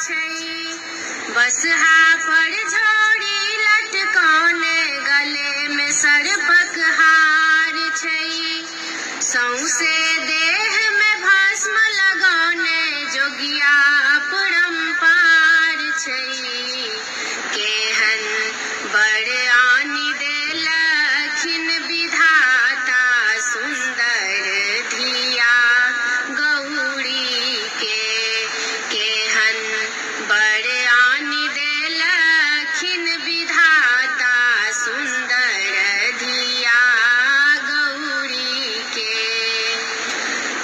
छै। बसहा पर झोरी लटकौने गले मे सर्पक हार छै। सौंसे देह मे भस्म लगौने जोगिया अपरम्पार छै। केहन बर आनि देलखिन विधाता सुन्दर धिया गौरी के। केहन बर आनि देलखिन विधाता सुन्दर धिया गौरी के।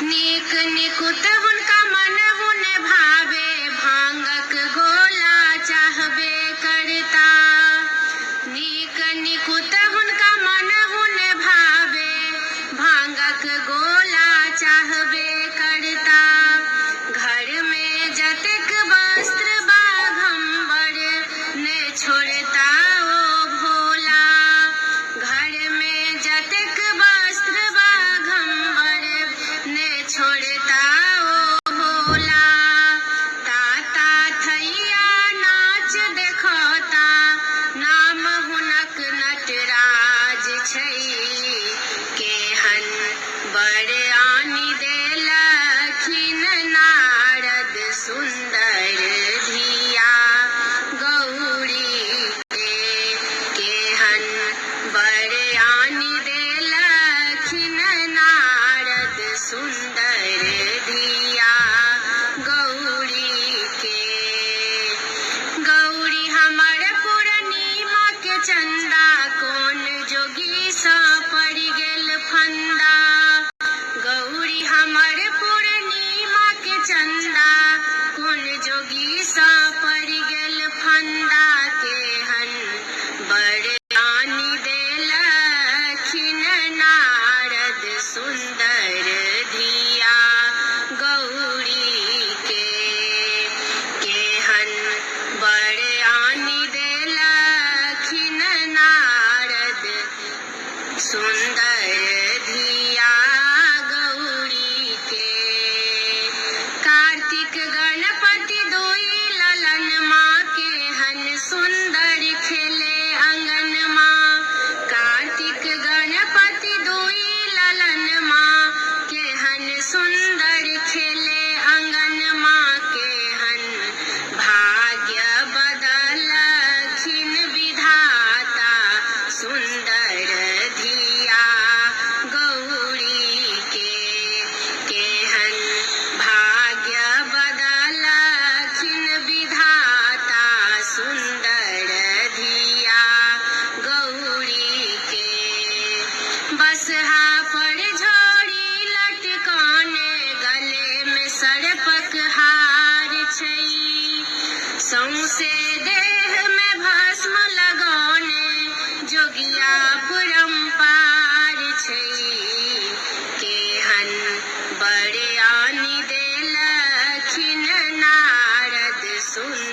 नीक निकुत हुनका मन हुने भावे, भांगक गोला चाहबे करता। नीक निकुत हुनका मन हुने भावे, भांगक गोला चाहबे करता। घर में जतेक वस्त्र बाघम्बर ने छोड़ता ओ भोला। घर में जतेक वस्त्र बाघम्बर ने छोड़ता ओ भोला। ताता थैया नाच देखता, नाम हुनक नटराज छै। केहन बर आनि देलखिन नारद सुन्दर धिया गौरी के। केहन बर आनि देलखिन नारद सुन्दर धिया गौरी के। गौरी हमर पूर्णिमा के चंदा, कोन जोगी सँ पड़ि गेल फंदा। गौरी हमर पूर्णिमा के चंदा, कोन जोगी सँ पड़ि गेल फंदा। केहन बर आनि देलखिन नारद सुन्दर धिया गौरी के। केहन बर आनि देलखिन नारद सुन्दर धिया गौरी के। कार्तिक गणपति दुई ललन माँ, केहन सुन्दर खेले अंगन माँ। कार्तिक गणपति दुई ललन माँ, केहन सुन्दर खेले अंगन माँ। केहन भाग्य बदलखिन विधाता सुन्दर धिया गौरी के। केहन भाग्य बदलखिन विधाता सुन्दर धिया गौरी के। बसहा पर झोरी लटकौने गले मे सर्पक हार छै। सौंसे देह मे भस्म लगौने जोगिया पुरम्पार छै। केहन बर आनि देलखिन नारद सुन्दर